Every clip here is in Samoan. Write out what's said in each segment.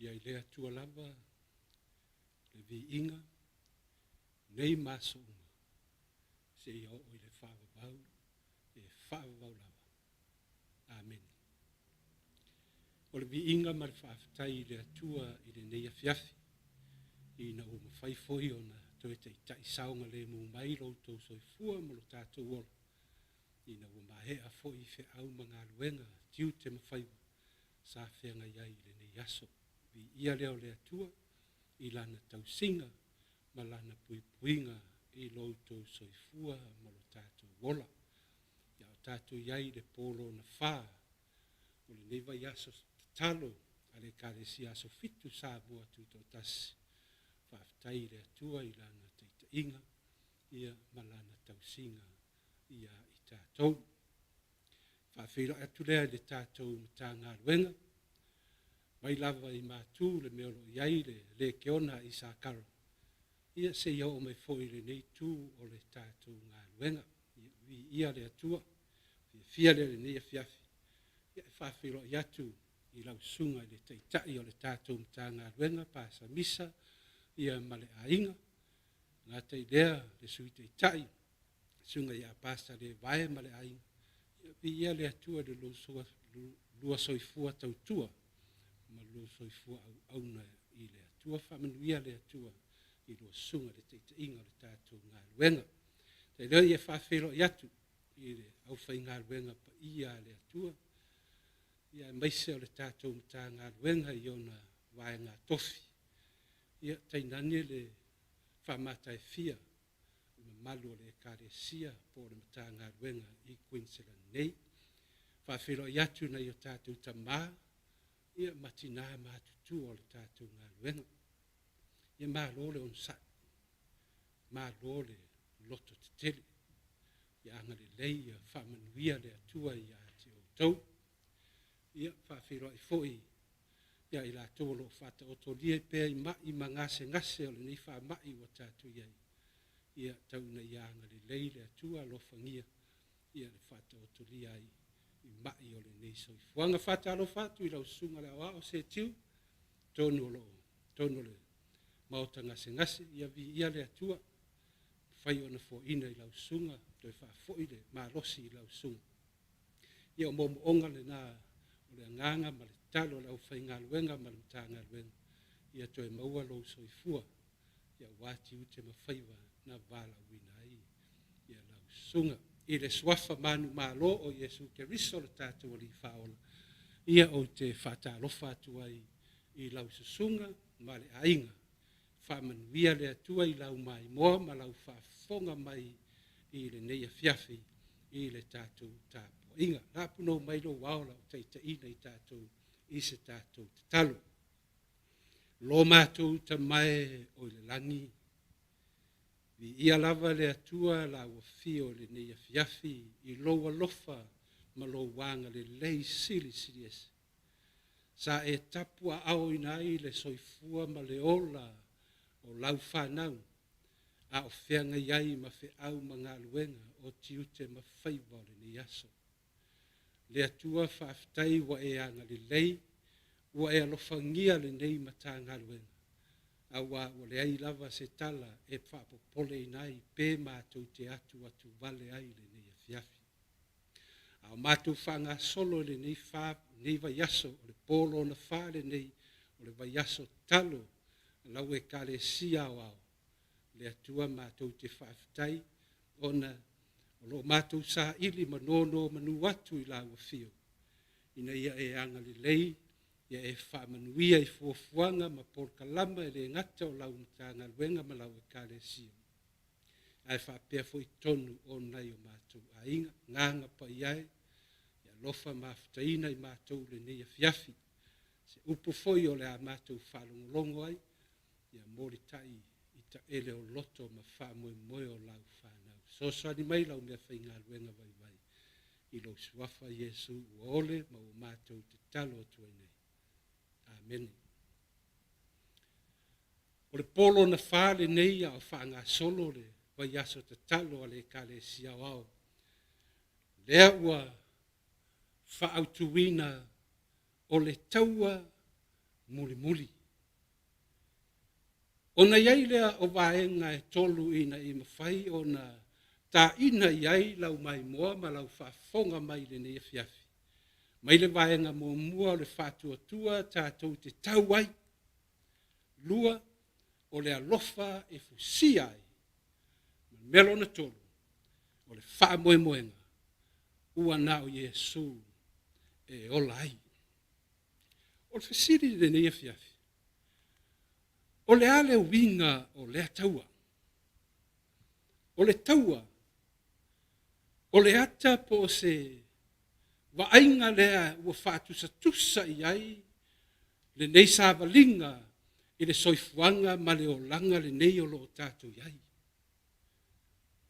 Ia i le Atua lava le viiga nei ma aso uma, seia oo i le faavavau e faavavau lava. Amene. O le viiga ma le faafetai i le Atua i lenei afiafi, ina ua mafai foi ona toe taitai saogalemu mai lo outou soifua ma lo tatou ola, ina ua maea foi feau ma galuega, tiute ma faiva sa feagai ai i lenei aso. Viia lea o le Atua i Lana tausiga ma Lana puipuiga i lo outou soifua ma lo tatou ola. Ia o tatou i ai i le po lona fa o lenei vaiaso tatalo a le Ekalesia Aso Fitu Samoa Tutoatasi. Faafetai i le Atua i Lana taitaiga ia ma Lana tausiga ia i tatou. Faafeiloai atu lea i le tatou Matagaluega, mai lava i Matu le mea o lo o i ai le Lekeona a Isakara, ia seia oo mai foi i lenei itu o le tatou galuega. Ia, viia le Atua, fiafia lea i lenei afiafi, ia e faafeiloai atu i lau susuga i le Taitai o le tatou Matagaluega, Pasa Misa, ia ma le aiga. Gata i lea le Sui Taitai, susuga ia Pasa Levae ma le aiga. Ia, viia le Atua i le lua soifua tautua ma le lua soifua auauna i le Atua. Faamanuia le Atua i lua susuga i le taitaiga o le tatou galuega. Tai lea ia faafeiloai atu i le aufaigaluega paia a le Atua, ia aemaise o le tatou Matagaluega i ona vaega tofi. Ia tainane le faamataefia le mamalu o le Ekalesia po o le Matagaluega i Queensland nei. Faafeiloai atu nai o tatou tamā ia ma tinā matutua o le tatou galuega. Ia malo le onosai, malo le loto tetele. Ia agalelei ia faamanuia le Atua ia te outou. Ia faafeiloai foi ia i latou o lo o faataotolia pea i mai ma gasegase o lenei faamai ua tatou i ai. Ia tau ina ia agalelei le Atua alofagia ia le faataotolia ai i mai o lenei soifuaga. Faatalofa atu i lau susuga le aoao Setiu, tonu o lo o tonu o le maota gasegase, ia viia le Atua, mafai ona foaina i lau susuga, toe faafoi le malosi i lau susuga. Ia o moomooga lena o le agaga ma le tatalo a le aufaigaluega ma le Matagaluega, ia toe maua lou soifua, ia aua tiute ma faiva na valaauina ai ia lau susuga. I le suafa manumalo o Iesu Keriso le tatou Alii Faaola, ia ou te faatalofa atu ai i lau susuga ma le aiga. Faamanuia le Atua i lau maimoa ma lau faafofoga mai i lenei afiafi i le tatou tapuaiga. Laapunou mai lou ao lau taitaiina i tatou i se tatou tatalo. Lo matou Tama e o i le lagi, viia lava le Atua lau afio i lenei afiafi i lou alofa ma lou agalelei silisili ese. Sa e tapuaaoina ai le soifua ma le ola o lau fanau, a o feagai ai ma feau ma galuega o tiute ma faiva o lenei aso. Le Atua faafetai ua e agalelei, ua e alofagia lenei Matagaluega, aua ua leai lava se tala e faapopoleina ai pe matou te atuatuvale ai i lenei afiafi. A o matou faagasolo i lenei fa, lenei vaiaso, o le po lona fa lenei, o le vaiaso tatalo a lau Ekalesia Aoao, le Atua matou te faafetai ona o lo o matou saili ma nonomanu atu i lau afio, ina ia e agalelei, ia e faamanuia i fuafuaga ma polokalama e le gata o lau Matagaluega ma lau Ekalesia, ae faapea foi totonu o nai o matou aiga. Agaga Paia e, ia alofa mafutaina i matou i lenei afiafi. Se upu foi o le a matou faalogologo ai, ia molitai i taele o loto ma faamoemoe o lau fanau. Fesoasoani mai lau mea faigaluega vaivai i lou suafa Iesu ua ole ma ua matou tatalo atu ai nei. Amene. O le po lona fa lenei a o faagasolo le vaiaso tatalo a le Ekalesia Aoao, lea ua faaautuina o le taua mulimuli. Ona i ai lea o vaega e tolu ina ia mafai ona taina i ai lau maimoa ma lau faafofoga mai i lenei afiafi. Mai le vaega muamua o le faatuatua tatou te tau ai. Lua, o le alofa e fusia ai. Ma le mea lona tolu, o le faamoemoega ua na o Iesu e ola ai. O le fesili i lenei afiafi, o le a le uiga o lea taua? O le taua, o le ata po o se vaaiga lea ua faatusatusa i ai lenei savaliga i le soifuaga ma le olaga lenei o lo o tatou i ai.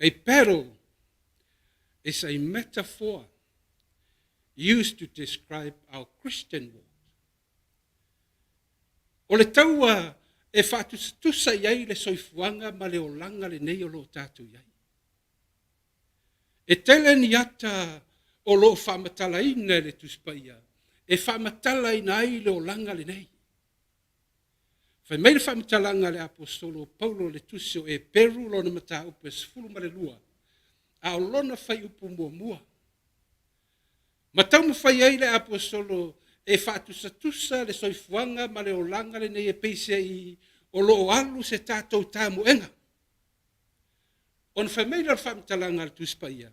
A battle is a metaphor used to describe our Christian walk. O le taua e faatusatusa i ai le soifuaga ma le olaga lenei o lo o tatou i ai. E tele ni ata o lo o faamatalaina e le Tusi Paia e faamatalaina ai le olaga lenei. Fai mai le faamatalaga a le Aposetolo o Paulo i le tusi o Eperu lona mataupu e 12, a o lona fuaiupu muamua. Ma taumafai ai le Aposetolo e faatusatusa le soifuaga ma le olaga lenei e peiseai o lo o alu se tatou tamoega. Ona fai mai lea o le faamatalaga a le Tusi Paia,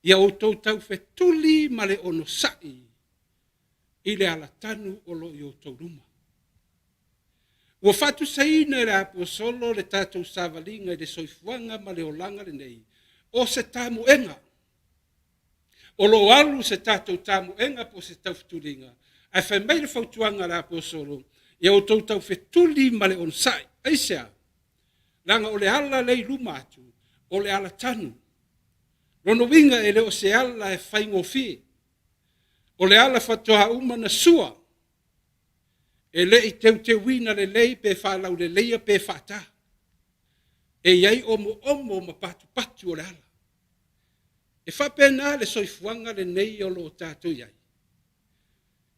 ia outou taufetuli ma le onosai i le alatanu o lo o i outou luma. Ua faatusaina e le Aposetolo le tatou savaliga i le soifuaga ma le olaga lenei, o se tamoega. O lo o alu se tatou tamoega po o se taufetuliga, ae fai mai le fautuaga a le Aposetolo, ia outou taufetuli ma le onosai. Aisea? Leaga o le ala lea i luma atu, o le alatanu. Lona uiga e le o se ala e faigofie. O le ala faatoa uma na sua, e le i teuteuina lelei pe faalauleleia pe faata. E i ai omoomo ma patupatu o le ala. E faapena le soifuaga lenei o lo o tatou i ai.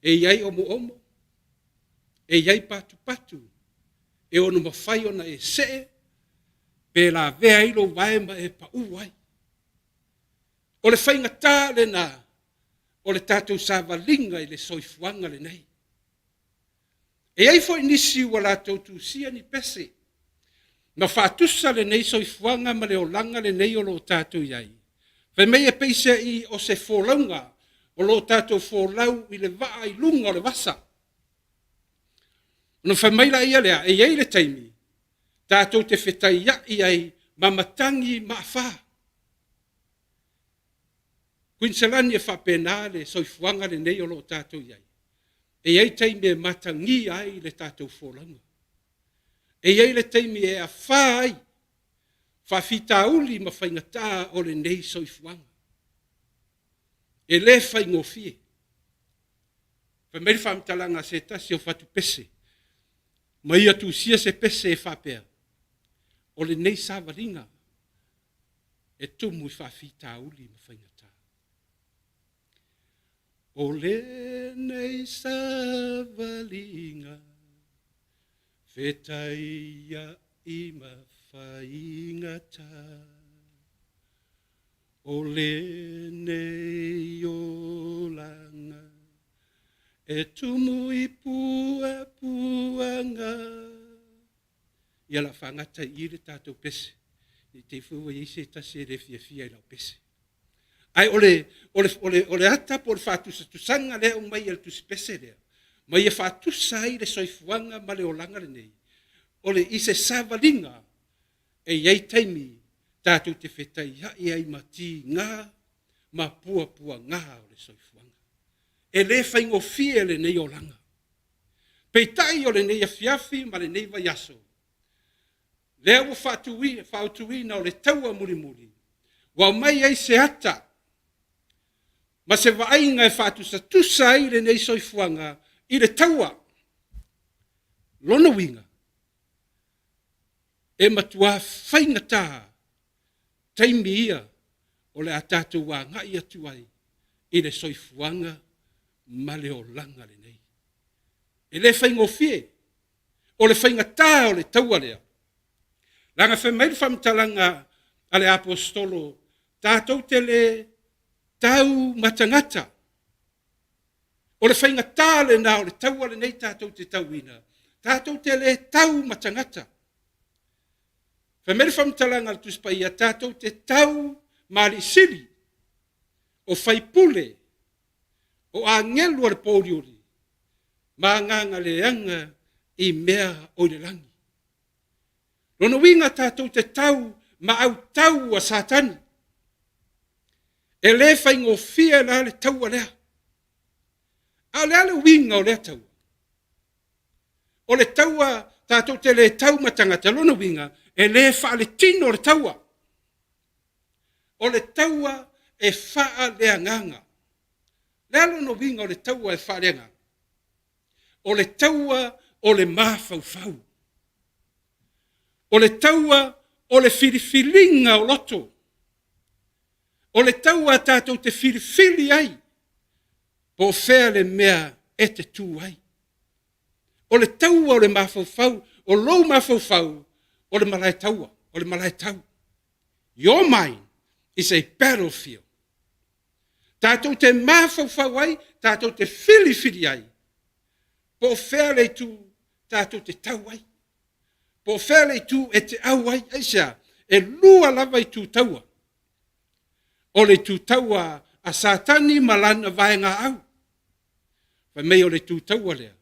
E i ai omoomo, e i ai patupatu, e ono mafai ona e see, pe lavea ai lou vae ma e pau ai. O le faigata lena o le tatou savaliga i le soifuaga lenei. E i ai foi nisi ua latou tusia ni pese, ma faatusa lenei soifuaga ma le olaga lenei o lo o tatou i ai. Fai mai e peiseai o se folauga o lo o tatou folau i le vaa i luga o le vasa. Ona fai mai laia lea, e i ai le taimi tatou te fetaiai ai ma matagi ma afa. Kuiniselani e faapena le soifuaga lenei o lo o tatou i ai. E i ai taimi e matagia ai le tatou folauga. E i ai le taimi e afa ai faafitauli ma faigata o lenei soifuaga. E le faigofie. Fai mai le faamatalaga a se tasi o fatupese, ma ia tusia se pese e faapea, o lenei savaliga e tumu i faafitauli ma faigata. O lenei savaliga fetaiai ma faigata, o lenei olaga e tumu i puapuaga. Ia la faagata i i le tatou pese, i te i foi ua i ai se tasi e le fiafia i lau pese. Ae o le, o le, o le, o le ata po o le faatusatusaga lea e aumai e le tusipese lea, ma ia faatusa ai le soifuaga ma le olaga lenei, o le i se savaliga e i ai taimi tatou te fetaiai ai ma tiga ma puapuaga o le soifuaga. E le faigofie lenei olaga. Peitai o lenei afiafi ma lenei vaiaso, lea ua faautuina o le taua mulimuli, ua aumai ai se ata ma se vaaiga e faatusatusa ai lenei soifuaga i le taua. Lona uiga, e matua faigata taimi ia o le a tatou agai atu ai i le soifuaga ma le olaga lenei. E le faigofie. O le faigata o le taua lea. Leaga fai mai le faamatalaga a le Aposetolo, tatou te le tau ma tagata. O le faigata lena o le taua lenei tatou te tauina, tatou te le tau ma tagata. Fai mai le faamatalaga a le Tusi Paia, tatou te tau ma alii sili, o faipule, o agelu a le pouliuli, ma agaga leaga i mea o i le lagi. Lona uiga tatou te tau ma autau a Satani. E le faigofie la le taua lea. A o le a le uiga o lea taua? O le taua tatou te le tau ma tagata, lona uiga e le faaletino le taua. O le taua e faaleagaga. O le a lona uiga o le taua e faaleagaga? O le taua o le mafaufau. O le taua o le filifiliga o loto. O le taua tatou te filifili ai po o fea le mea e te tu ai. O le taua o le mafaufau, o lou mafaufau, o le malae taua, o le malae tau. Your mind is a battlefield. Tatou te mafaufau ai, tatou te filifili ai, po o fea le itu tatou te tau ai. Po o fea le itu e te au ai. Aisea? E lua lava itu taua. O le itu taua a Satani ma lana vaega au. Fai mai o le itu taua lea,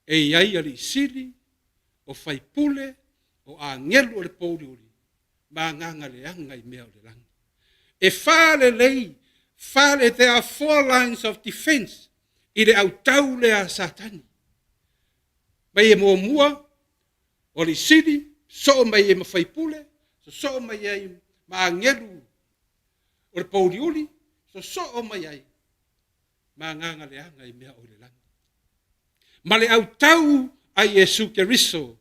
e i ai alii sili, o faipule, o agelu o le pouliuli, ma agaga leaga i mea o le lagi. E fa lelei, fa le, there are four lines of defense i le autau lea a Satani. Mai e muamua, o alii sili, sosoo mai ai ma faipule, sosoo mai ai ma agelu o le pouliuli, sosoo mai ai ma agaga leaga i mea o i le lagi. Ma le autau a Iesu Keriso,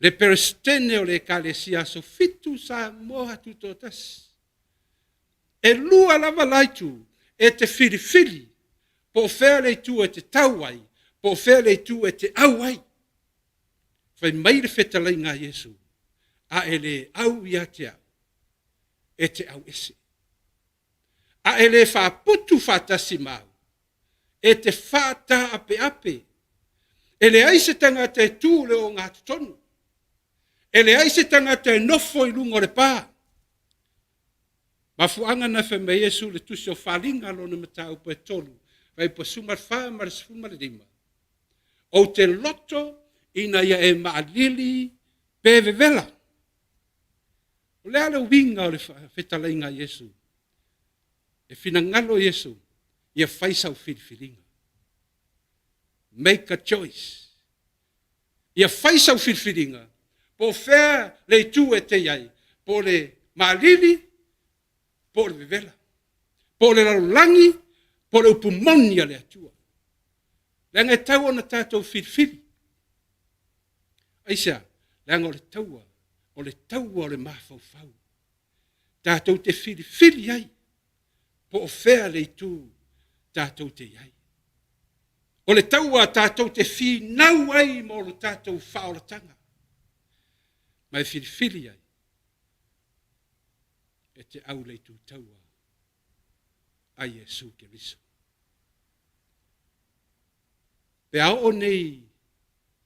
le Peresetene o le Ekalesia Aso Fitu Samoa Tutoatasi. E lua lava la itu e te filifili po o fea le itu e te tau ai, po o fea le itu e te au ai. Fai mai le fetalaiga a Iesu, a e le au ia te au, e te au ese. A e le faaputu faatasi ma au, e te faataapeape. E leai se tagata e tu i le ogatotonu. E leai se tagata e nofo i luga o le pa. Mafuaaga na fai mai Iesu le tusi o Faliga lona mataupu e 3, fuaiupu 14 ma le 15. Ou te loto ina ia e maalili pe vevela. O le a le uiga o le fetalaiga a Iesu? E finagalo Iesu ia fai sau filifiliga. Make a choice. Ia fai sau filifiliga, po o fea le itu e te i ai, po o le maalili, po o le vevela, po o le lalolagi, po o le upu moni a le Atua. Leaga e tau ona tatou filifili. Aisea? Leaga o le taua, o le taua o le mafaufau. Tatou te filifili ai po o fea le itu tatou te i ai. O le taua tatou te finau ai mo lo tatou faaolataga. Ma e filifili ai e te au le itu taua a Iesu Keriso. Pe a oo nei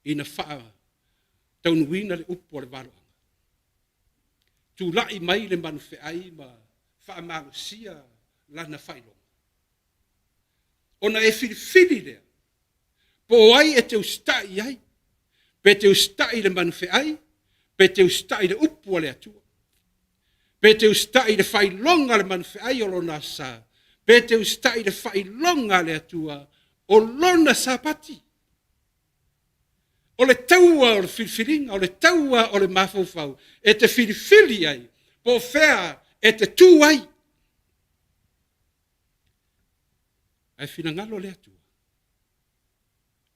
ina faataunuuina le upu a le valoaga, tulai mai le manufeai ma faamalosia lana faailoga, ona e filifili lea, po o ai e te usitai i ai, pe te usitai i le manufeai, pe te usitai i le upu a le Atua, pe te usitai i le faailoga a le manufeai o lona Aso Sa, pe te usitai i le faailoga a le Atua o lona Sapati. O le taua o le filifiliga, o le taua o le mafaufau, e te filifili ai, po o fea e te tu ai. Ae finagalo le Atua,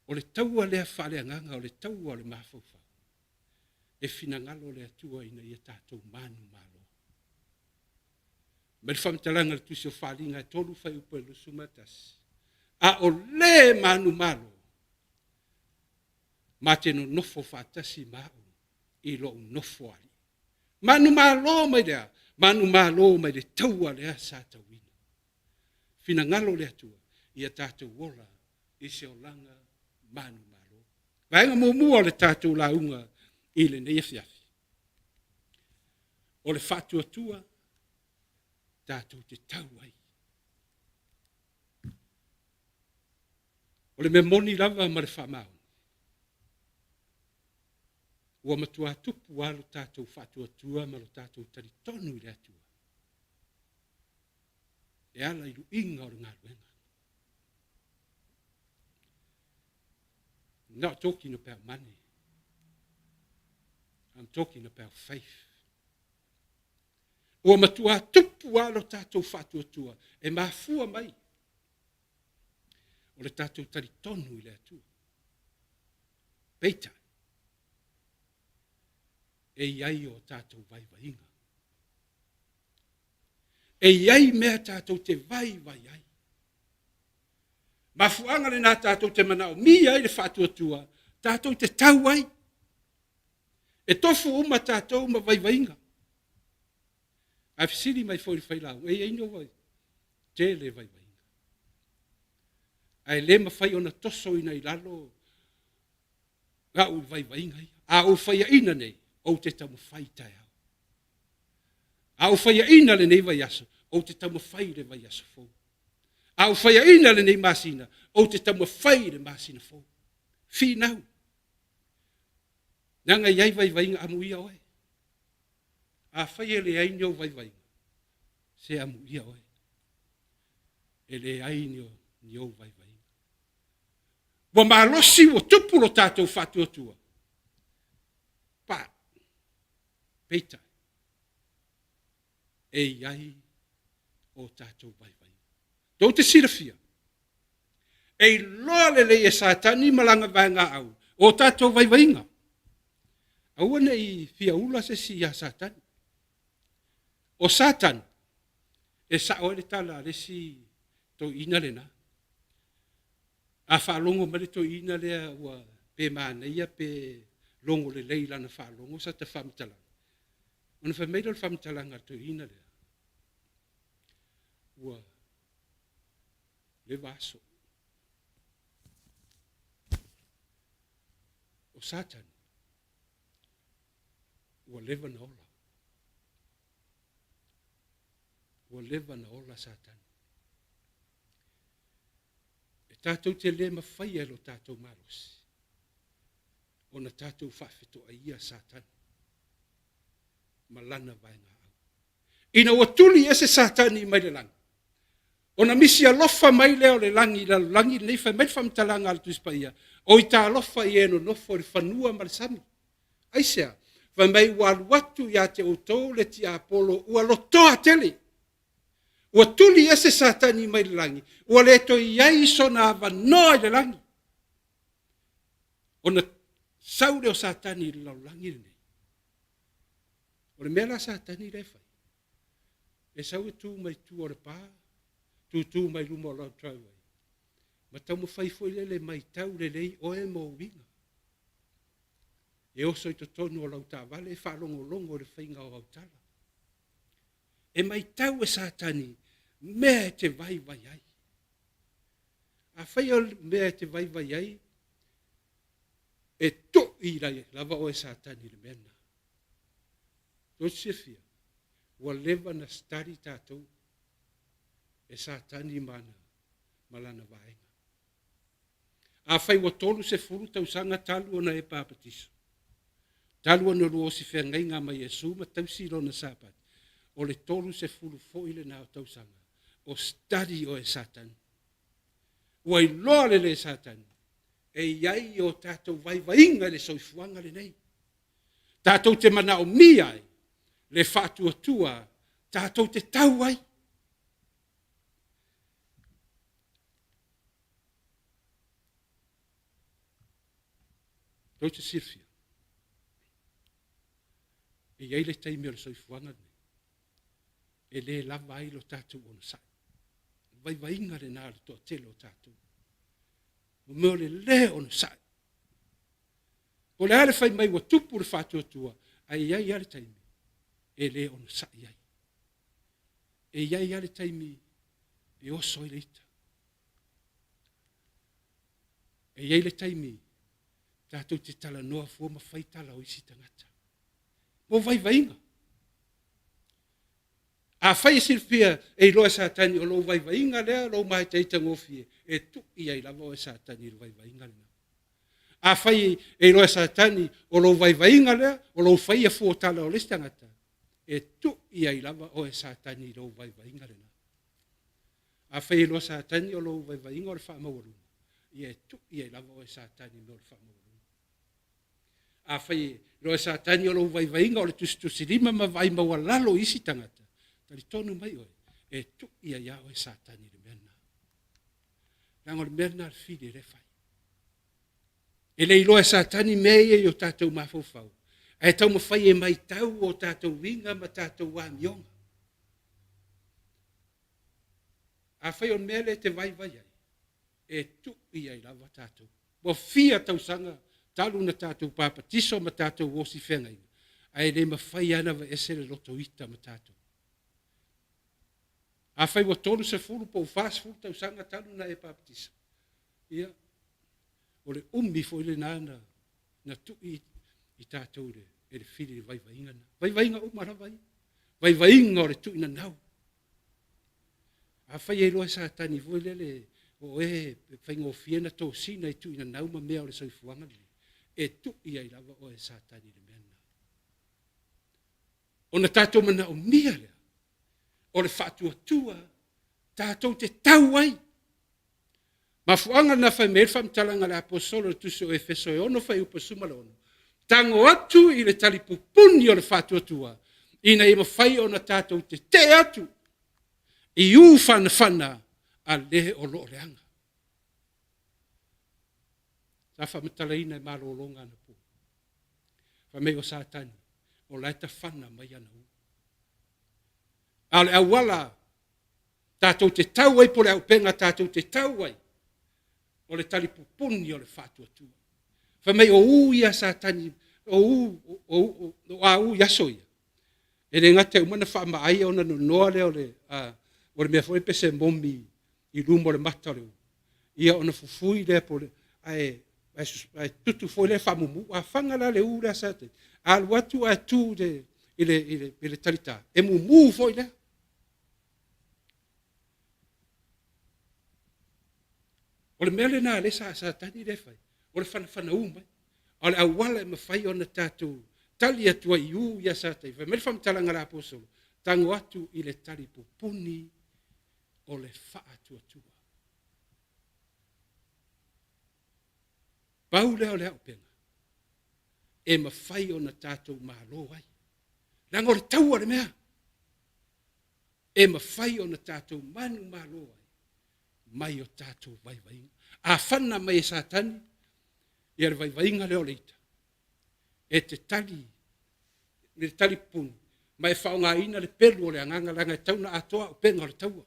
o le taua lea faaleagaga, o le taua o le mafaufau, e finagalo le Atua ina ia tatou manumalo. Mai le faamatalaga i le tusi o Faaaliga e 3 fuaiupu e 21. A o le manumalo, ma te nonofo faatasi ma au i lou nofo alii. Manumalo mai le a? Manumalo mai le taua lea sa tauina. Finagalo o le Atua, ia tatou ola i se olaga manumalo. Vaega muamua o le tatou lauga i lenei afiafi, o le faatuatua tatou te tau ai. O le mea moni lava ma le faamaoni, ua matua tupu lava lo tatou faatuatua ma lo tatou talitonu i le Atua e ala i luiga o le galuega. I'm not talking about money. I'm talking about faith. Ua matua tupu lava lo tatou faatuatua e mafua mai o le tatou talitonu i le Atua. Peitai, e i ai o tatou vaivaiga. E i ai mea tatou te vaivai ai. Mafuaaga lena tatou te manaomia ai le faatuatua, tatou te tau ai. E tofu uma tatou ma vaivaiga. Ae fesili mai foi le failauga, e i ai ni ou vaivaiga? Tele vaivaiga. Ae le mafai ona tosoina i lalo ga'u i vaivaiga ia. A ou faiaina nei, ou te taumafai taeao. A ou faiaina lenei vaiaso, ou te taumafai le vaiaso fou. A ou faiaina lenei masina, ou te taumafai le masina fou. Finau. Leaga e i ai vaivaiga amuia oe. Afai e leai ni ou vaivaiga, se amuia oe. E leai ni ou vaivaiga. Ua malosi ua tupu lo tatou faatuatua. Pa, peitai, e i ai o tatou vaivaiga. Tou te silafia, e iloa lelei e Satani ma lana vaegaau o tatou vaivaiga. Aua ne i fia ula se isi iā Satani. O Satani, e sao ai le tala a le isi toeaina lena. A faalogo mai le toeaina lea ua pe manaia pe logo lelei i lana faalogo sa ta faamatalaga, ona fai mai lea o le faamatalaga a le toeaina lea, ua leva aso. O Satani, ua leva na ola. Ua leva na ola Satani. E tatou te le mafaia e lo tatou malosi ona tatou faafetoaia Satani ma lana vaegaau. Ina ua tuli ese Satani mai le lagi, ona misi alofa mai lea o le lagi i le lalolagi lenei, fai mai le faamatalaga a le Tusi Paia, Oi talofa i e nonofo i le fanua ma le sami. Aisea? Fai mai ua alu atu ia te outou le tiapolo ua lotoa tele. Ua tuli ese Satani mai le lagi, ua le toe i ai sona avanoa i le lagi. Ona sau lea o Satani i le lalolagi lenei. O le mea la Satani lea e fai, e sau e tu mai tua o le pa, tutu mai luma o lau driveway, ma taumafai foi lele e matau lelei oe ma ou uiga. E oso i totonu o lau taavale e faalogologo i le faiga o au tala. E matau e Satani mea e te vaivai ai. Afai o le mea e te vaivai ai, e to'i lava oe Satani i le mea lena. Tou te silafia, ua leva na study tatou e Satani ma ma lana vaega. Afai ua 30 tausaga talu ona e papatiso, talu ona lua osi feagaiga ma Iesu ma tausi lona Sapati, o le 30 foi lena o tausaga o study oe e Satani. Ua iloa lelei e Satani e i ai o tatou vaivaiga i le soifuaga lenei. Tatou te manaomia ai le faatuatua tatou te tau ai. Tou te silafia, e i ai le taimi o le soifuaga lenei e le lava ai lo tatou onosai. Vaivaiga lena o le toatele o tatou. O mea o le le onosai. Po o le a le fai mai ua tupu le faatuatua, ae i ai lava le taimi. e le onosai ai. E i ai lava le taimi e oso ai le ita. E i ai le taimi tatou te talanoa fua ma fai tala o isi tagata. Mo vaivaiga. Afai e silafia e iloa e Satani o lou vaivaiga lea, lou māitaitagofie, e tui ai lava oe Satani i le vaivaiga lena. Afai e iloa e Satani o lou vaivaiga lea, o lou faia fua o tala o le isi tagata, e tui ai lava oe Satani i lou vaivaiga lena. Afai e iloa Satani o lou vaivaiga o le faamaualuga, ia e tui ai lava oe Satani i mea o le faamaualuga. Afai e iloa e Satani o lou vaivaiga o le tusitusilima ma vaai maualalo i isi tagata, talitonu mai oe, e tui ai lava oe Satani i le mea lena. Leaga o le mea lena a le fili e le fai. E le iloa e Satani mea ia i o tatou mafaufau, ae taumafai e matau o tatou uiga ma tatou amioga. Afai o le mea lea e te vaivai ai, e tui ai lava tatou. Ua fia tausaga talu ona tatou papatiso ma tatou osi feagaiga, ae le mafai lava ona aveese le loto ita ma tatou. Afai ua 30 po o 40 tausaga talu ona e papatiso, ia, o le umi foi lena na, na tui i tatou le, e le fili le vaivaiga lena. Vaivaiga uma lava ia. Vaivaiga o le tuuinanau. Afai e iloa e Satani foi lele o oe e faigofie na tosina i tuuinanau ma mea o le soifuaga lenei, e tui ai lava oe e Satani i le mea lena. Ona tatou manaomia lea o le faatuatua tatou te tau ai. Mafuaaga lena fai mai ai le faamatalaga a le Aposolo i le tusi o Efeso e 6 fuaiupu 16, tago atu i le talipupuni o le faatuatua ina ia mafai ona tatou tetee atu i u fanafana a le o lo o leaga. Sa faamatalaina e malologa anapo. Fai mai o Satani, o la e tafana mai ana u. A o le auala tatou te tau ai po o le auupega tatou te tau ai, o le talipupuni o le faatuatua. Fai mai o u ia Satani, o u, o, o, o a u i aso ia, e le gata e uma ona faamaaia ona nonoa lea o le, a, o le mea foi pe se momi i luma o le mata o le u, ia ona fufui lea po le, ae, ae, ae tutu foi lea faamumu. A fana la le u lea Satani, alu atu ae tu i le, i le, i le, i le talita, e mumu foi lea. O le mea lena lea sa Satani lea fai, o le fanafanaū mai. A o le auala e mafai ona tatou tali atu ai i ū ia Satani. Fai mai le faamatalaga a le Aposolo, tago atu i le tali pupuni o le faatuatua. Pau lea o le auupega e mafai ona tatou malo ai. Leaga o le taua le mea. E mafai ona tatou manumalo ai mai o tatou vaivaiga. A fana mai e Satani ia le vaivaiga lea o le ita, e te tali i le tali pupuni ma e faaaogaina le pelu o le agaga, leaga e tatau ona atoa auupega o le taua.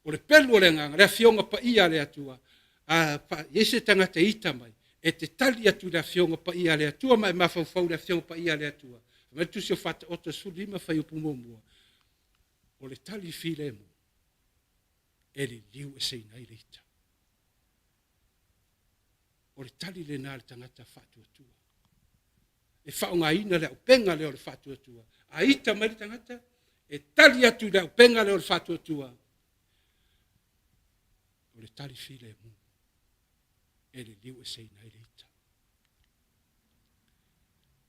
O le pelu o le agaga, le afioga paia a le Atua, a i ai se tagata e ita mai, e te tali atu i le afioga paia a le Atua ma e mafaufau i le afioga paia a le Atua. Fai mai le tusi o Faataoto 15 fuaiupu muamua, o le tali filemu e liliu eseina ai le ita. O le tali lena a le tagata faatuatua. E faaaogaina le auupega lea o le faatuatua. A ita mai le tagata, e tali atu i le auupega lea o le faatuatua. O le tali filemu e liliu eseina ai le ita.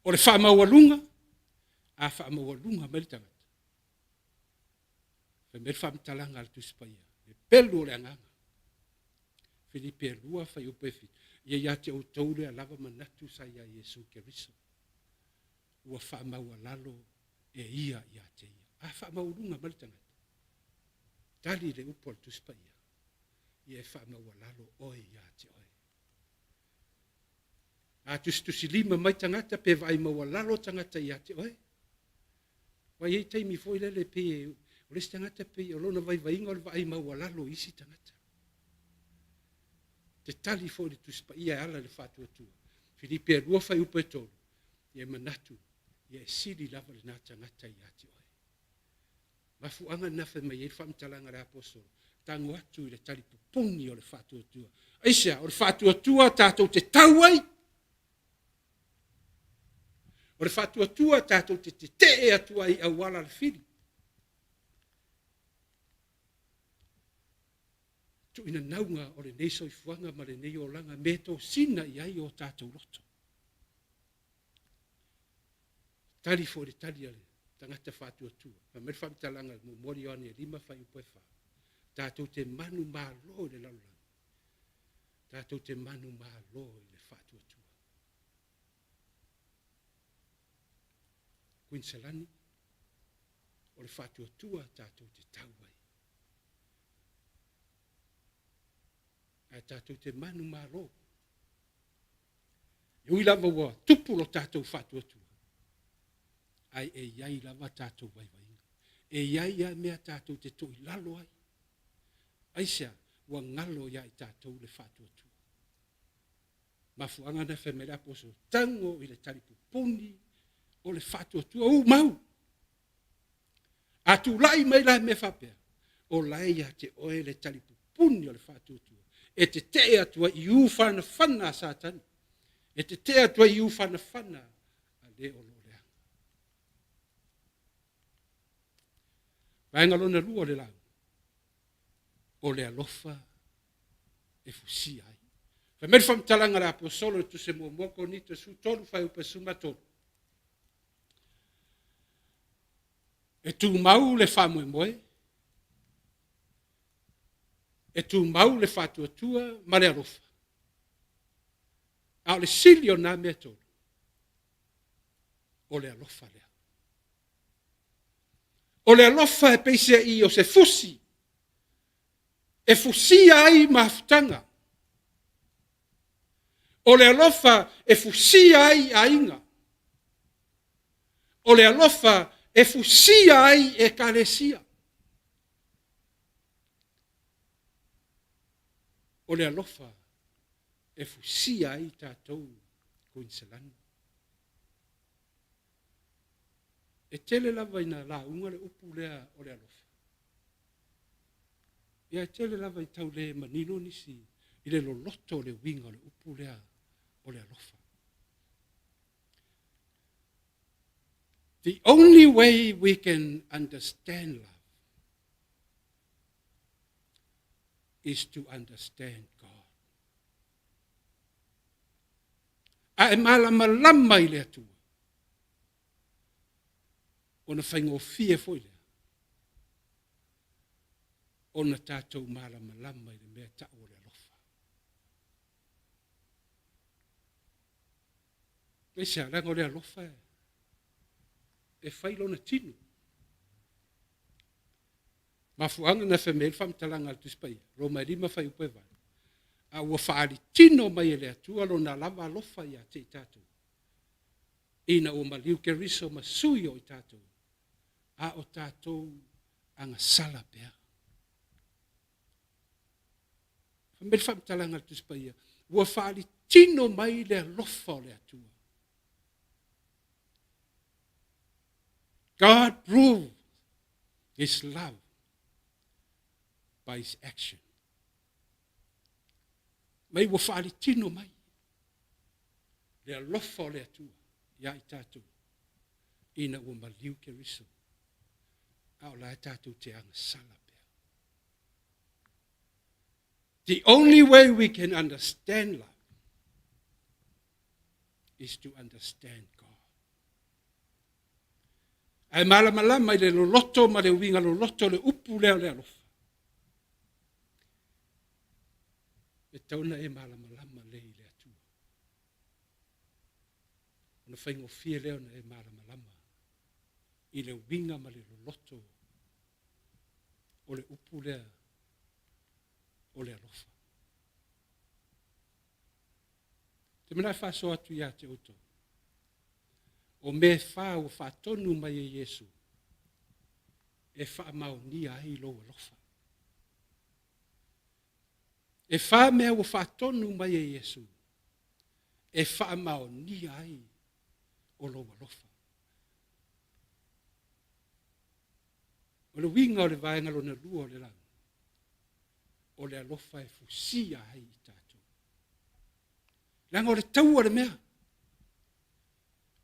O le faamaualuga, a faamaualuga mai le tagata, Fai mai le faamatalaga a le Tusi Paia, le pelu o le agaga. Filipi e 2, fuaiupu e 7. Ia ia te outou lea lava manatu sa ia Iesu Keriso. Ua faamaualalo e ia ia te ia. A faamaualuga mai le tagata, tali le upu a le Tusi Paia, ia e faamaualalo oe ia te oe. A tusitusilima mai tagata pe vaai maualalo tagata ia te oe, Ua i ai taimi foi lele pei o le isi tagata pei o lona vaivaiga o le vaai maualalo i isi tagata. Te tali foi le Tusi Paia e ala i le faatuatua. Filipi e 2 fuaiupu e 3, ia e manatu Ia e sili lava lena tagata ia te oe. Mafuaaga lena fai mai ai le faamatalaga a le aposolo, tago atu i le talipupuni o le faatuatua. Aisea? O le faatuatua tatou te tau ai. O le faatuatua tatou te tetee atu ai i auala le fili. Tuuinanauga o lenei soifuaga ma lenei olaga me tosina i ai o tatou loto. Tali foi le tali a le tagata faatuatua. Fai mai le faamatalaga i le muamua Ioane 5 fuaiupu e 4. Tatou te manumalo i le lalolagi. Tatou te manumalo i le faatuatua. Kuiniselani, o le faatuatua tatou te tau ai. Ae tatou te manumalo. E ui lava ua tupu lo tatou faatuatua, ae e i ai lava tatou vaivaiga. E i ai lava mea tatou te toilalo ai. Aisea? Ua galo ia i tatou le faatuatua. Mafuaaga na fai mai le aposolo, tago i le talipupuni o le faatuatua uu mau. A tulai mai la mea faapea, o la e ia te oe le talipupuni o le faatuatua e tetee atu ai i ufanafana a Satani, e tetee atu ai i ufanafana a le o lo o leaga. Vaega lona lua o le lauga, o le alofa e fusia ai. Fai mai le faamatalaga a le aposolo i le Tusi Muamua Korinito 13 fuaiupu e 13. E tumau le faamoemoe, e tumau le faatuatua ma le alofa. A o le sili o nā mea e tolu, o le alofa lea. O le alofa e peiseai o se fusi e fusia ai mafutaga. O le alofa e fusia ai aiga. O le alofa e fusia ai ekalesia. O le alofa e fusia ai tatou Kuiniselani. E tele lava ina lauga le upu lea o le alofa. Ia e tele lava i tau le manino nisi i le loloto o le uiga o le upu lea o le alofa. The only way we can understand love is to understand God. A e malamalama i le Atua, ona faigofie foi lea ona tatou malamalama i le mea tau o le alofa. Aisea? Leaga o le alofa e fai lona tino. Mafuaaga na fai mai ai le faamatalaga a le Tusi Paia, Roma e 5 fuaiupu e 8, a ua faaali tino mai e le Atua lona lava alofa ia te i tatou, ina ua maliu Keriso ma sui o i tatou, a o tatou agasala pea. Fai mai le faamatalaga a le Tusi Paia, ua faaali tino mai le alofa o le Atua. God proved his love by his action. Mai ua faaali tino mai le alofa o le Atua ia i tatou ina ua maliu Keriso, a o la e tatou te agasala pea. The only way we can understand love is to understand God. Ae malamalama i le loloto ma le uiga loloto o le upu lea o le alofa. E tatau ona e malamalama lelei i le Atua. Ona faigofie lea ona e malamalama i le uiga ma le loloto o le upu lea o le alofa. Te mana e faasoa atu ia te outou. O mea e fā ua faatonu mai e Iesu e faamaonia ai lou alofa. E fā mea ua faatonu mai e Iesu e faamaonia ai o lou alofa. O le uiga o le vaega lona lua o le lauga, o le alofa e fusia ai i tatou. Leaga o le taua le mea.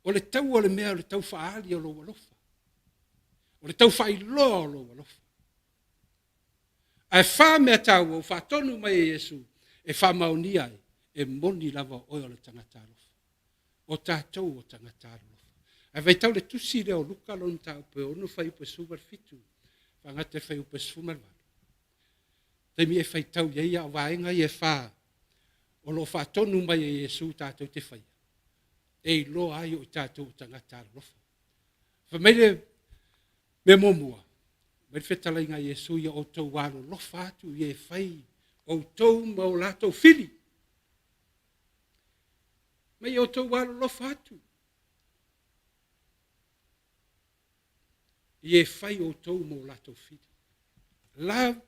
O le taua le mea o le tau faaali o lou alofa. O le tau faailoa o lou alofa. Ae fa mea taua ua faatonu mai e Iesu e faamaonia ai, e moni lava o oe o le tagata alofa. O tatou o tagata alolofa. Ae faitau le tusi lea o Luka lona mataupu e 6 fuaiupu e 17, faagata i le fuaiupu e 18. Taimi e faitau i ai a o vaega ia e fa o lo o faatonu mai e Iesu tatou te faia, e iloa ai o i tatou o tagata alolofa. Fai mai le mea muamua, mai le fetalaiga a Iesu ia outou alolofa atu i e fai outou ma o latou fili. Mai outou alolofa atu i e fai outou ma o latou fili. Love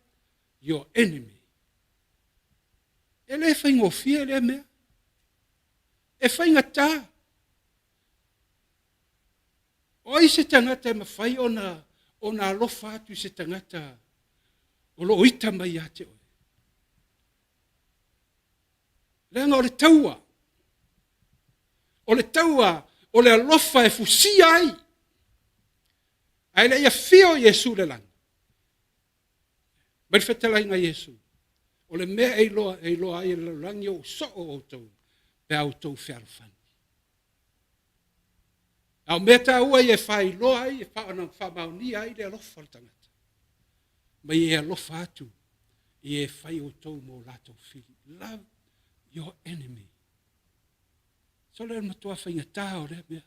your enemy. E le faigofie lea mea. E faigata. O ai se tagata e mafai ona ona alofa atu i se tagata o lo o ita mai ia te oe? Leaga o le taua. O le taua o le alofa e fusia ai. Ae le i afio o Iesu i le lagi, mai le fetalaiga a Iesu, o le mea e iloa, e iloa ai e le lalolagi o ou soo outou, pe a outou fealofani. A o mea taua ia e faailoa ai, e faamaonia ai le alofa o le tagata, mai e alofa atu i e fai outou mo latou fili. Love your enemy. So le matua faigata o lea mea,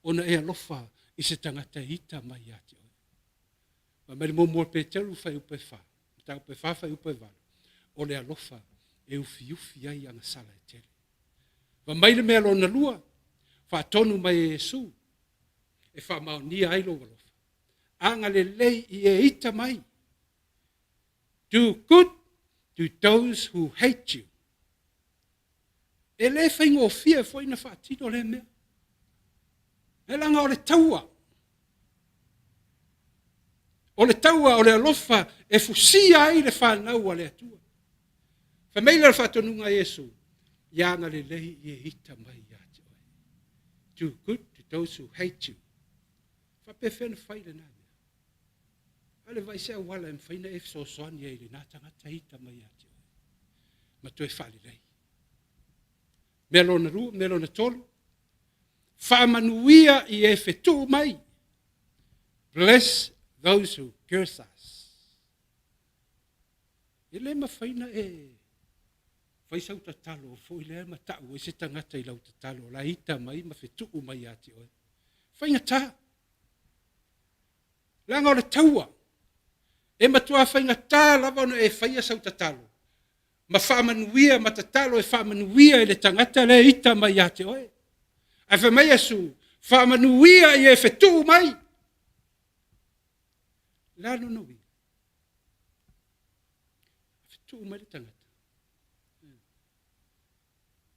ona e alofa i se tagata e ita mai ia te oe. Fai mai le muamua o Peteru fuaiupu e 4, mataupu e 4 fuaiupu e 8, o le alofa e ufiufi ai agasala e tele. Fai mai le mea lona lua, faatonu mai e Iesu e faamaonia ai lou alofa. Agalelei i e ita mai. Do good to those who hate you. E le faigofie foi na faatino lea mea. E leaga o le taua. O le taua o le alofa e fusia ai le fanau a le Atua. Fai mai lea o le faatonuga a Iesu, ia agalelei i e ita mai ia te oe. Do good to those who hate you. Faapefea na fai lena mea? A le vaai se auala e mafai na e fesoasoani ai i lena tagata e ita mai ia te oe. Ma toe faalelei. Mea lona lua, mea lona tolu, faamanuia i e fetuu mai. Bless those who curse us. E le mafai na e fai sau tatalo foi lea ma tau ai se tagata i lau tatalo o la ita mai ma fetuu mai ia te oe. Faigata. Leaga o le taua. E matua faigata lava ona e faia sau tatalo ma faamanuia ma tatalo e faamanuia i le tagata lea e ita mai ia te oe. Ae fai mai Iesu, faamanuia i e fetuu mai. Le a lona uiga? Fetuu mai le tagata.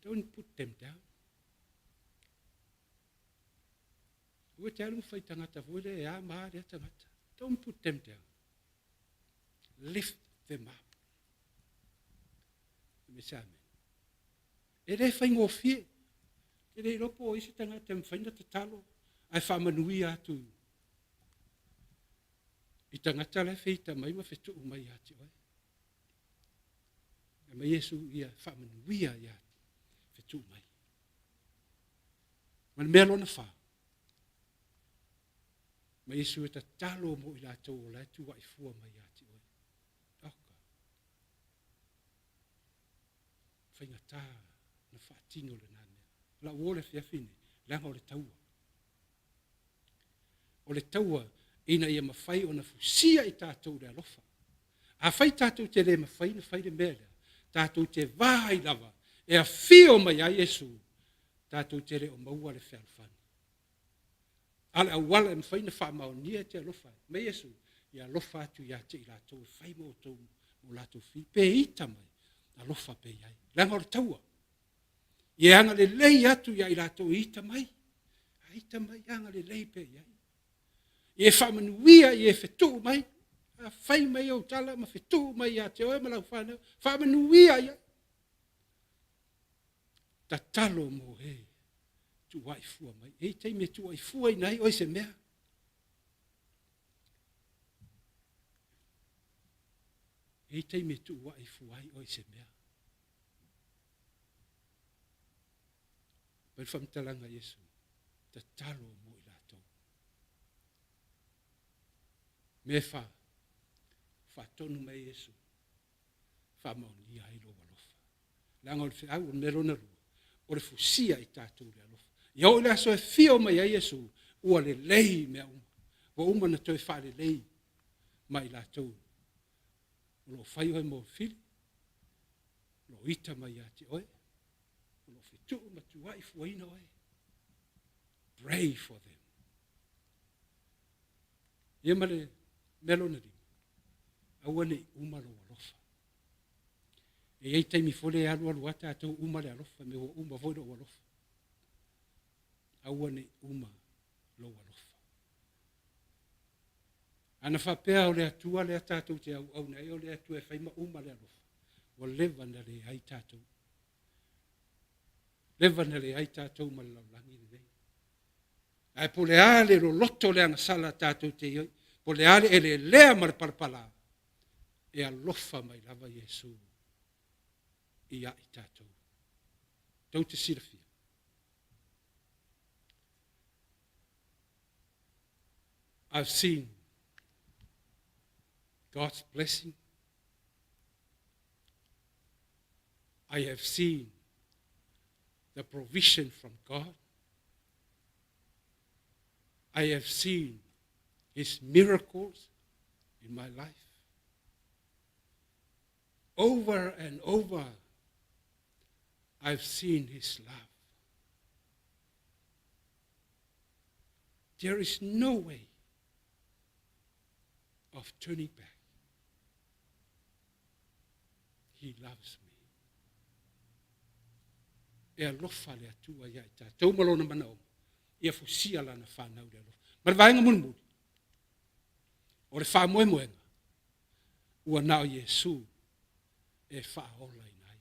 Don't put them down. Ua te alu ma fai tagata foi lea e a ma a lea tagata. Don't put them down. Lift them up. Me se amen. E le faigofie. E le iloa po o ai se tagata e mafai ona tatalo ae faamanuia atu i tagata la e feita mai ma fetuu mai ia te oe. E mai Iesu ia faamanuia ia fetuu mai. Ma le mea lona fa, ma Iesu e tatalo mo i latou o la e tuuai fua mai ia te oe. Oka. Faigata na faatino lena mea. Lau uo le afiafi nei, leaga o le taua. O le taua ina ia mafai ona fusia i tatou le alofa. Afai tatou te le mafai ona fai le mea lea, tatou te va ai lava e afio mai ai Iesu, tatou te le o maua le fealofani. A o le auala e mafai ona faamaonia e te alofa ai, mai Iesu, ia alofa atu ia te i latou e fai ma outou ma o latou fili, pe ita mai, alofa pea i ai. Leaga o le taua. Ia agalelei atu ia i latou e ita mai. A ita mai, agalelei pea i ai. Ia e faamanuia i e fetuu mai. A fai mai ou tala ma fetuu mai ia te oe ma lau fanau, faamanuia i ai. Tatalo mo e tuuai fua mai. E i ai taimi e tuuai fuaina ai oe i se mea. E i ai taimi e tuuai fua ai oe i se mea. Mai le faamatalaga a Iesu, tatalo mo i latou. Mea e fa, faatonu mai Iesu, faamaonia ai lou alofa. Leaga o le feau, o le mea lona lua, o le fusia i tatou le alofa. Ia oo i le aso e fio mai ai Iesu, ua lelei mea uma. Ua uma ona toe faalelei ma i latou o lo o fai oe mo fili, o lo o ita mai ia te oe, o lo o fetuu ma tuai fuaina oe. Pray for them. Ia ma le mea lona lima, aua ne i uma lou alofa. E i ai taimi foi lea e alualu lava tatou uma le alofa, me ua uma foi lou alofa. Aua ne i uma lou alofa. Ana faapea o le Atua lea tatou te auauna ai, o le Atua e fai ma uma le alofa, ua leva na leai tatou. Leva na leai tatou ma le lalolagi lenei. Ae po o le a le loloto o le agasala tatou te i ai, po o le a le eleelea ma le palapala, e alofa mai lava Iesu ia i tatou. Tou te silafia. I've seen God's blessing. I have seen the provision from God. I have seen His miracles in my life. Over and over, I've seen His love. There is no way of turning back. He loves me. E alofa le Atua ia i tatou ma lona manaoga, ia fusia lana fanau le alofa. Ma le vaega mulimuli, o le faamoemoega, ua na o Iesu e faaolaina ai.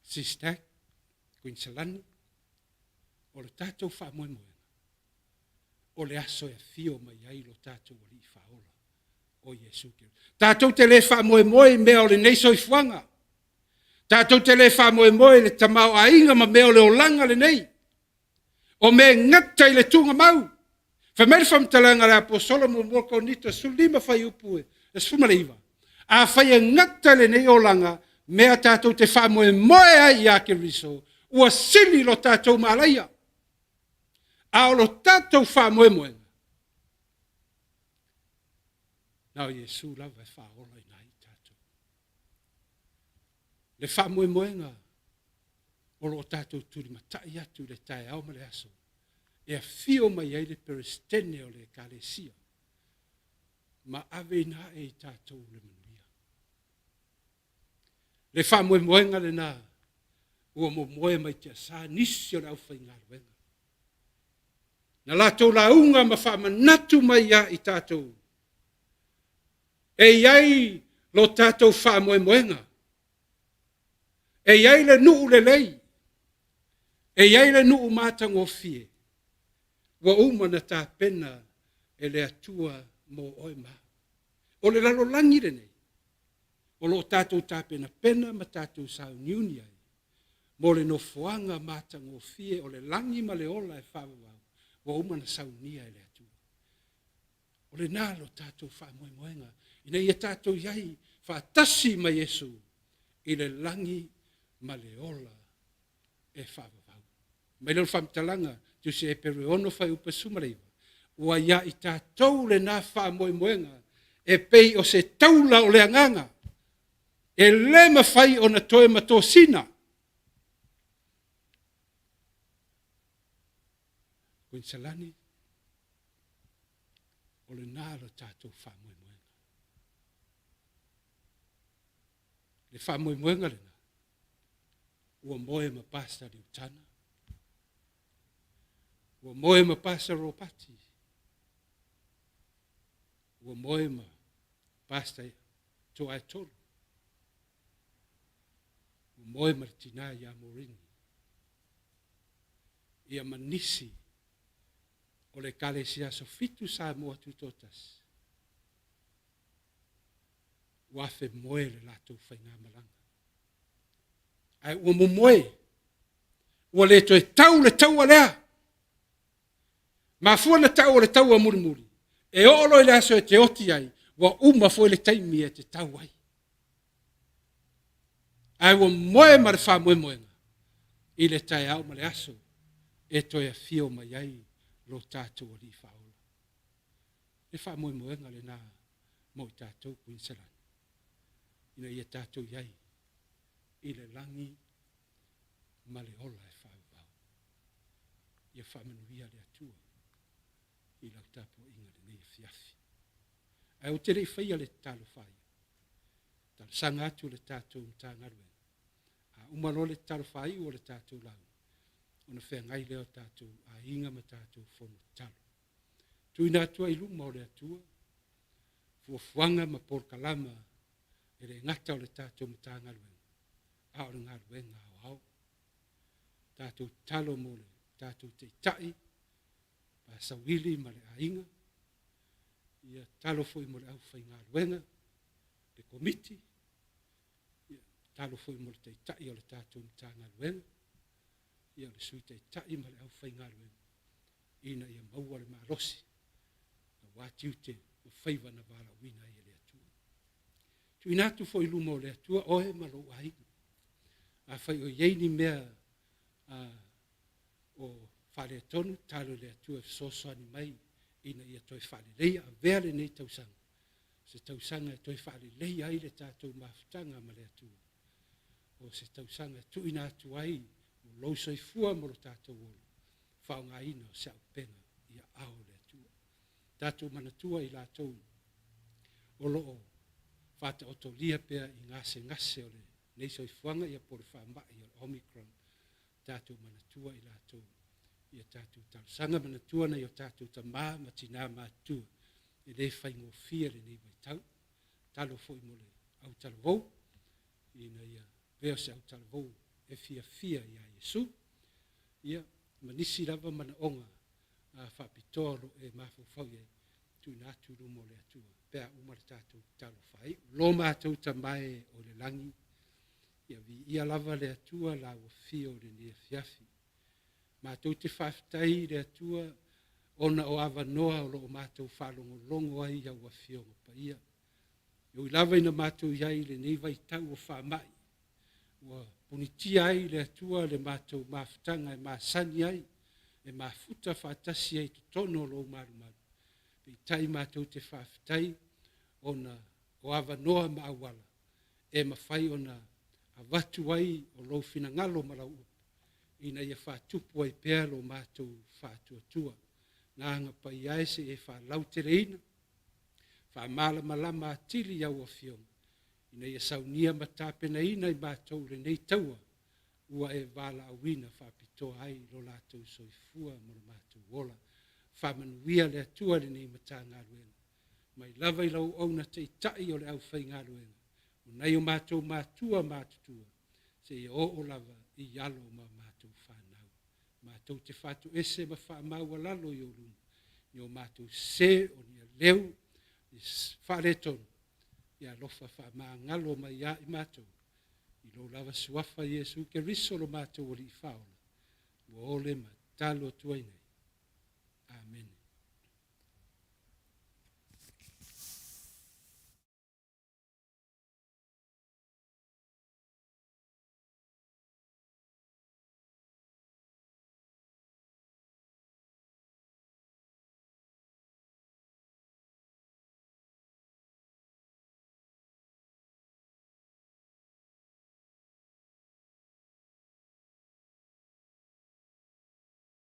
Sister Queen o le tatou faamoemoega, o le aso e afio mai ai lo tatou Alii Faaola, o Iesu Keriso. Tatou te le faamoemoe i mea o lenei soifuaga. Tatou te le faamoemoe i le tamaoaiga ma mea o le olaga lenei. O mea e gata i le tuugamau. Fai mai le faamatalaga a le Aposolo muamua Korinito 15 fuaiupu e 19, afai e gata lenei olaga, mea tatou te faamoemoe ai ia Keriso, ua sili lo tatou malaia. A o lo tatou faamoemoega, na o Iesu lava e faaolaina ai tatou. Le faamoemoega o lo o tatou tulimatai atu i le taeao ma le aso, e afio mai ai le Peresetene o le Ekalesia ma aveina ae i tatou le manuia. Le faamoemoega lena ua momoe mai tiasa nisi o le aufaigaluega. Na latou lauga ma faamanatu mai ia i tatou, e i ai lo tatou faamoemoega, e i ai le nuu lelei, e i ai le nuu matagofie, ua uma ona tapena e le Atua mo oe ma au. O le lalolagi lenei, o lo o tatou tapenapena ma tatou sauniuni ai mo le nofoaga matagofie o le lagi ma le ola e faavavau, ua uma ona saunia e le Atua. O lena lo tatou faamoemoega, ina ia tatou i ai faatasi ma Iesu i le lagi ma le ola e faavavau. Mai lea o le faamatalaga, Tusi Eperu e 6 fuaiupu e 19, ua ia i tatou lena faamoemoega e pei o se taula o le agaga, e le mafai ona toe matosina. Koinisalani, o lena lo tatou faamoemoega. Le faamoemoega lena, ua moe ma Pastor Liutana, ua moe ma Pastor Ropati. Ua moe ma Pastor Toaetolu. Ua moe ma le tinā ia Morini. Ia ma nisi o le Ekalesia Aso Fitu Samoa Tutoatasi. Ua afe moe le latou faigamalaga. Ae ua momoe, ua le toe tau le taua lea. Mafua na tau o le taua mulimuli, e oo loa i le aso e te oti ai, ua uma foi le taimi e te tau ai. Ae ua moe ma le faamoemoega i le taeao ma le aso e toe afio mai ai lo tatou Alii Faaola. Le faamoemoega lena mo i tatou Kuiniselani, ina ia tatou i ai i le lagi ma le ola e faavavau. Ia faamanuia le Atua i lau tapuaiga i lenei afiafi. Ae ou te le i faia le tatalo faaiu, talosaga atu i le tatou Matagaluega, a uma loa le tatalo faaiu o le tatou lauga, ona feagai lea o tatou aiga ma tatou fono tatalo. Tuuina atu ai i luma o le Atua fuafuaga ma polokalama e le gata o le tatou Matagaluega, a o le galuega aoao. Tatou tatalo mo le tatou Taitai, Pasauili ma le aiga, ia tatalo foi mo le aufaigaluega, le komiti, ia tatalo foi mo le Taitai o le tatou Matagaluega, ia le Sui Taitai ma le aufaigaluega, ina ia maua le malosi aua tiute ma faiva na valaauina ai e le Atua. Tuuina atu foi i luma o le Atua oe ma lou aiga. Afai o i ai ni mea o faaletonu, tatalo i le Atua e fesoasoani mai ina ia toe faaleleia. Avea lenei tausaga, se tausaga e toe faaleleia ai le tatou mafutaga ma le Atua. O se tausaga e tuuina atu ai lou soifua ma lo tatou ola, faaaogaina o se auupega i aao o le Atua. Tatou manatua i latou o lo o faataotolia pea i gasegase o lenei soifuaga ia po o le faamai o le Omicron. Tatou manatua i latou ia tatou talosaga, manatua nai o tatou tama ma tina matutua, e le faigofie lenei vaitau. Tatalo foi mo le autalavou, ina ia avea o se autalavou e fiafia ia Iesu. Ia, ma nisi lava manaoga faapitoa o lo o e mafaufau i ai, tuuina atu i luma o le Atua pe a uma le tatou tatalo faaiu. Lo matou Tama e o le lagi, ia viia lava le Atua lau afio i lenei afiafi. Matou te faafetai i le Atua ona o avanoa o lo o matou faalogologo ai i au afioga paia. E ui lava ina matou i ai i lenei vaitau o faamai, ua punitia ai le Atua le matou mafutaga e masani ai, e mafuta faatasi ai i totonu o lou malumalu. Peitai matou te faafetai ona o avanoa ma auala e mafai ona avatu ai o lou finagalo ma lau upu ina ia faatupu ai pea lo matou faatuatua. Agaga Paia e se i e faalauteleina, faamalamalama atili i au afioga, ina ia saunia ma tapenaina i matou lenei taua ua e valaauina faapitoa ai lo latou soifua ma lo matou ola. Faamanuia le Atua i lenei Matagaluega, mai lava i lau auauna taitai o le aufaigaluega, o nai o matou matua matutua, seia oo lava i alo ma matou fanau. Matou te faatoese ma faamaualalo i ou luma, i o matou sese o ni aleu, ni faaletonu, ia alofa faamagalo mai ia i matou, i lou lava suafa Iesu Keriso lo matou Alii Faaola, ua ole ma tatalo atu ai nei.